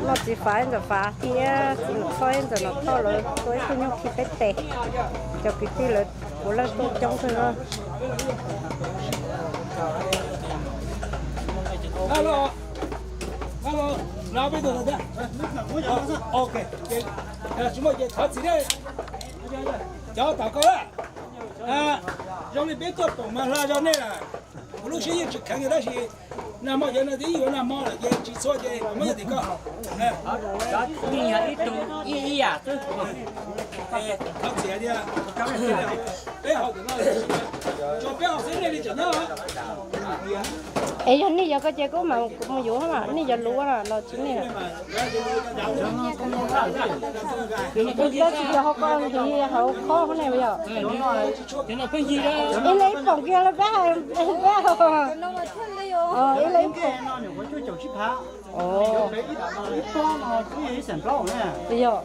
Noj txiv Fav ntxawm Fav thiab txiv Nom Thoj ntxawm Nom Thoj lawv tua ib tug nyuj khi peb tes. Cov kwv tij lawv puav leej tuaj coob kawg no. Cov tom koj zoo li peb tuaj pom mas hla zog nej lawm. Kuv lub siab yeej tsis kheev tab sis nag hmo cov no twb yuav nag hmo lawm ces tsis txhua ces kuv muab yog tim koj. Ib tug ib ib yam xwb. Peb haus, peb haus xwb nej li tseem nyob. Es yog nej yuav ko ces kuv mam mus yuav, nej yuav luv los tsis nej. Tsis yog hauv ko, hauv khob hauv ne yog. Ib leeg ib poom kiag los peb, peb ib leeg ib poom. Yog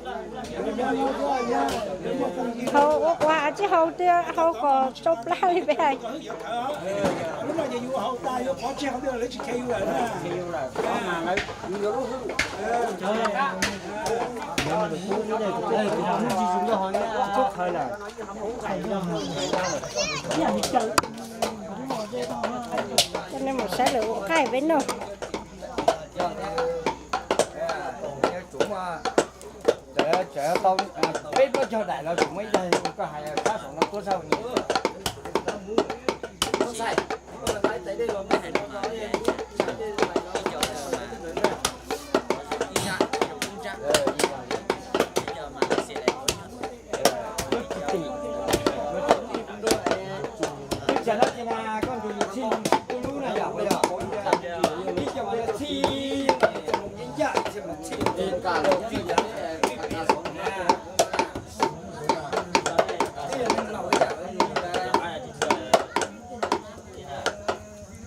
hauv ua quav tsis hauv tias hauv kom tsau plab li peb hais. Coj nej mus saib lawv ua qaij peb noj. Peb plaub caug daim los tseem muaj ib daim koj hais sab saum no tuab txhaj.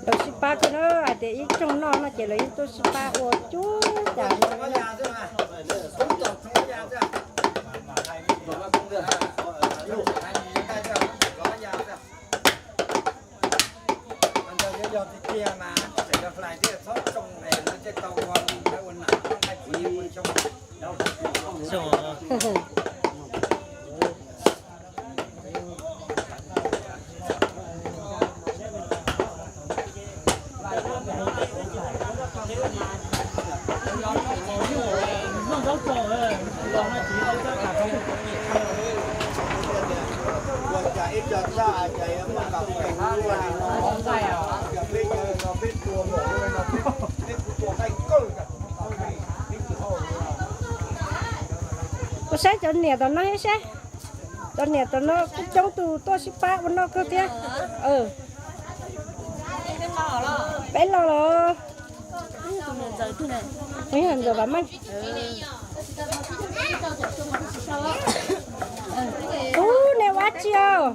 Lawv sib pab kawg na, hais tias ib rooj noj no ces lawv yeej tuaj sib pab ua cub cas no. Kuv saib cov niam tom no thiab seb, cov niam tom no kuj coob tus tuaj sib pab ua noj kawg thiab. Peb los los. Ntxawm Vam Meej. Ub, nej ua dab tsi os?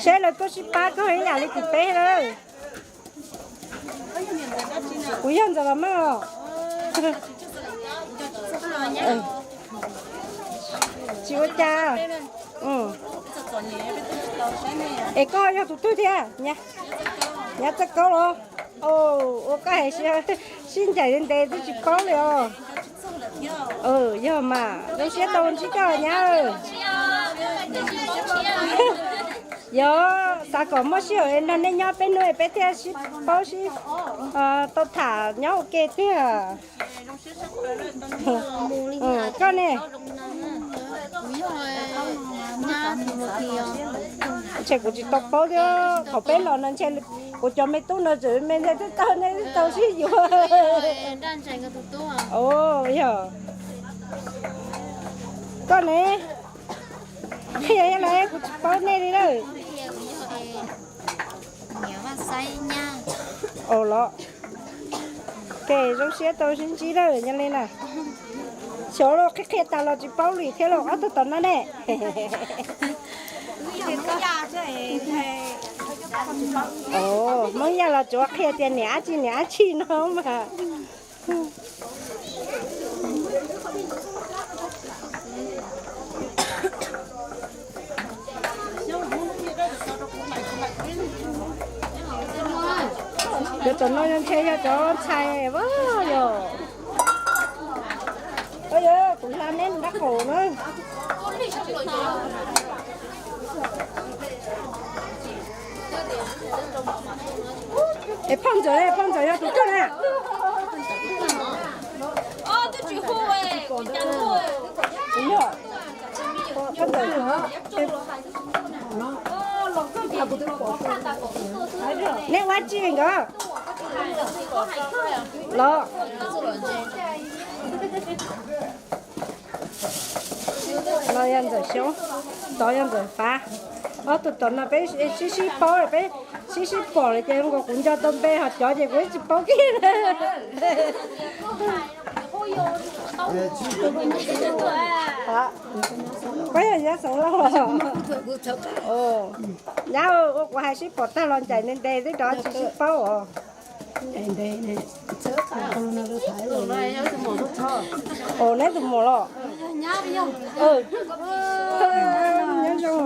Seb lawv tuaj sib pab kawg ib yam li tim peb lawm. Kuv yog Ntxawm Vam Meej os. Tsis ua cas. Es koj yog tus twg thiab? Nyab Txawj Kaub los? Ua koj hais sib ncaim ntev twb tsis paub li os. Yog mas zoo siab tau ntsib koj nyab. Yog xav kom muaj sij hawm nrog nej nyob peb hnub peb thiaj sib paub sib tau tham nyob ua ke tiag. Koj ne? Ntshe kuv tsis tau paub thiab, thaum peb los no ntshe kuv cov me tub no tseem me ntxhais twb tau, nej twb tau sib yuav. Yog koj ne? Yog yog lawm kuv tsis paub nej li lawm. Ua los, ces zoo siab tau sib ntsib lawm yog li na. Xyov los qhia qhia tas los tsis paub li thiab los ob tug tom no ne. Hmoob Yaj los tsuav qhia tias niam dab tsi niam dab tsi no mas. Cov tom no yog ntshe yog cov ntxhais a yog. Yog kuv hla neb dab qaum na. Es phauj ntxawm, phauj ntxawm yog tus twg na? Neb ua tsi nkawd los? No yog Ntxawm Xyoob, tod yog Ntxawm Fav. Ob tug tom no peb sib sib paub, peb sib sib pom lawm ces nkaus kuv nco tau npe ho cov ces kuv tsis paub kiag. Peb yog nyab Xeev Lauj. Nyab ua kuv hais sib pom tag los ncaim ntev ntev twb rov tsis sib paub os. Ua neb tus muam los? Nyob zoo.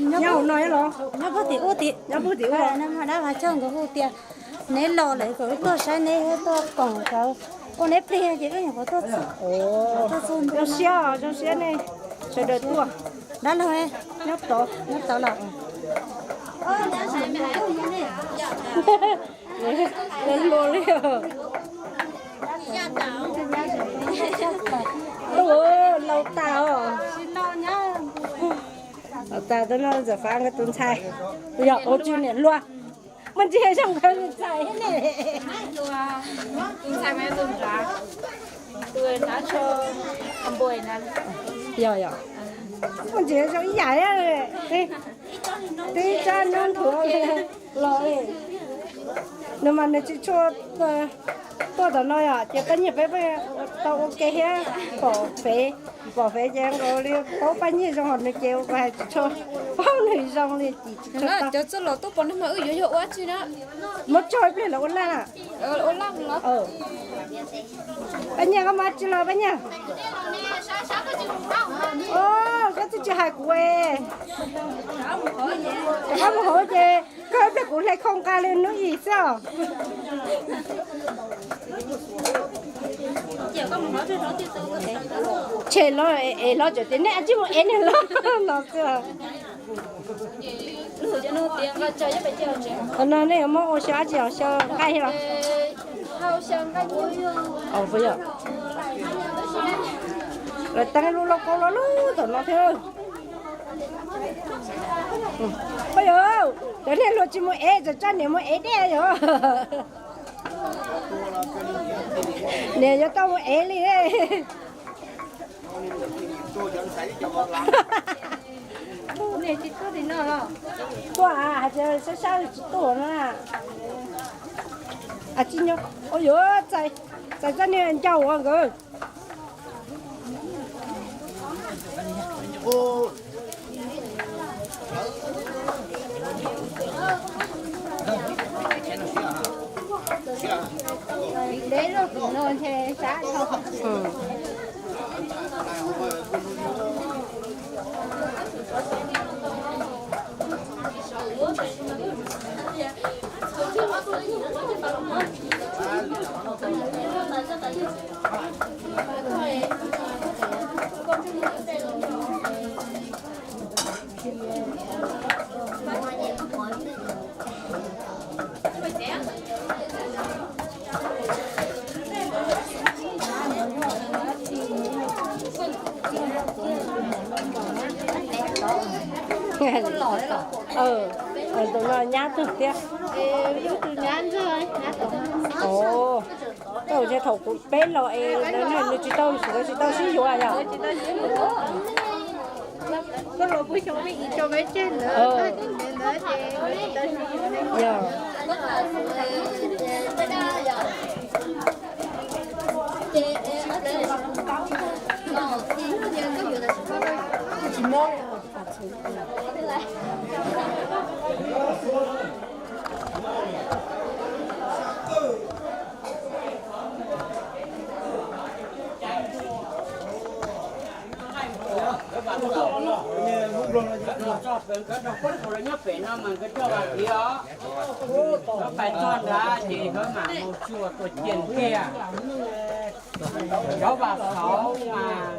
Nyob hauv no los? Nyob puag tim ub tim. Nyob puag tim ub. Dab Vaj Tsaug nkawd hu tias neb los lawm kom tuaj saib neb, tuaj koom nkawd ua neb plig ces wb nyuam qhuav tuaj. Zoo siab, zoo siab nej sawv daws tuaj. Dab laug nyob tod, nyob tod los? Luag li. Laus tas os. Laus tas, tus no Ntxawm Fav nkawd tus ntxhais. Yog ua tsis niam hluas, muaj ntsis zoo nkawd tus ntxhais thiab ne. Yog yog, muaj ntsis zoo ib yam. Twb tsob nub nthuav los li. Nws mas nws tsis tshua tuaj tom no yom, ces pab nyiaj peb tau ua ke thiab pom fev, pom fev ces nkaus li paub pab nyiaj zoo hos nws ces ua hais tsis tshua paub nws zoo li ces tsis tshua tau. Cov txoj los tuaj pom neeg mas wb yuav yog ua tsi na? Muab tso ib pliag lawv ua laj na. Pab nyiaj koj mus tsi los pab nyiaj? Koj twb tsis hais kuv es. Koj mus hauv ces koj ib pliag kuv hle khau nqa li hnub ib xwb os. Tshem los es los tseem tias nej tsis mus es niag los no xwb. Qhov no nej yuav muab ua xyaw dab tsi os, xyaw nqaij los? Lawv teeb lub lauj kaub loj loj tom no thiab. Oj yog, cov niag hluas tsis mus ev, tseem tsa niam mus ev dej yog. Niam yuav tau mus ev li. Tuaj hais tias sab sab tsis tuaj na. Ua yuav txais txoj niag ncauj ua nkawd. Tus no nyab twg thiab? Thaum peb los es nws tsis tau, tsis tau sib yuav yog. Txog pem nkawd rau puab thaum lawv nyob pem no mas nkawd coj Vam Thiv os. Nkawd pais txog nrad ces nkawd mam mus tsuas tua ciaj kiag. Cov Vam Xauv mas,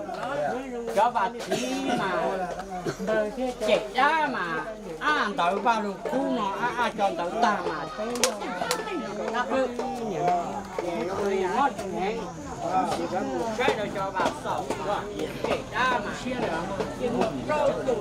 cov Vam Thiv mas, cem dab mas, ab ntawd Vaj Lug Kub no ab, ab cov ntawd tag mas, ab, mob heev. Saib rau cov Vam Xauv, cem dab mas, ces mus rau tus